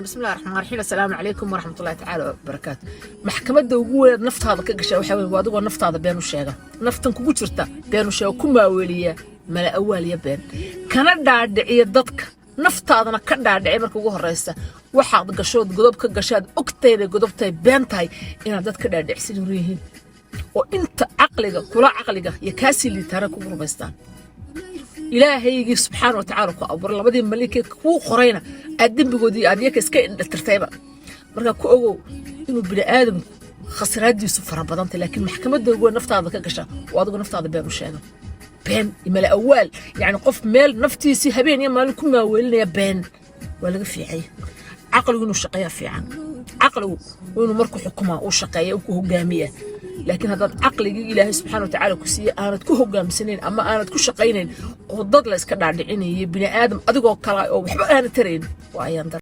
Bismillahi raxmaan raxiim. Assalaamu calaykum waraxmatullahi tacaala wabarakaatu. Maxkamadda ugu weynaad naftaada ka gashaa waxaa weye waa adigoo naftaada been u sheega, naftan kugu jirta been u sheega, ku maaweeliya mala awaaliya been, kana dhaadhiciya dadka, naftaadana ka dhaadhiciya. Marka ugu horeysa waxaad gashood godob ka gashaad ogtayda godobtahay been tahay inaad dad ka dhaadhicsan yihiin oo inta caqliga kula caqliga iyo kaasii liitaana kugu rumaystaan. Ilaahaygii subxaana watacaala ku abuuray, labadii malikee kuu qorayna aad dembigoodii aad iyaka iska indhatirtayba. Marka ku ogow inuu bini aadamku khasraadiisu fara badantay, laakiin maxkamadda ugu weyn naftaada ka gasha oo adigu naftaada been u sheega, been iyo mala awaal. Yacni qof meel naftiisii habeen iyo maalin ku maaweelinaya been waa laga fiicaya. Caqligu inuu shaqeeyaa fiican. Caqligu waa inuu markuu xukumaa uu shaqeeya, uu ku hogaamiyaa. Laakiin haddaad caqligii Ilaahay subxaana watacaala ku siiyey aanad ku hogaamsanayn ama aanad ku shaqaynayn oo dad la iska dhaadhicinayo, bini aadam adigoo kala oo waxba aanad tarayn, waa ayaan dar.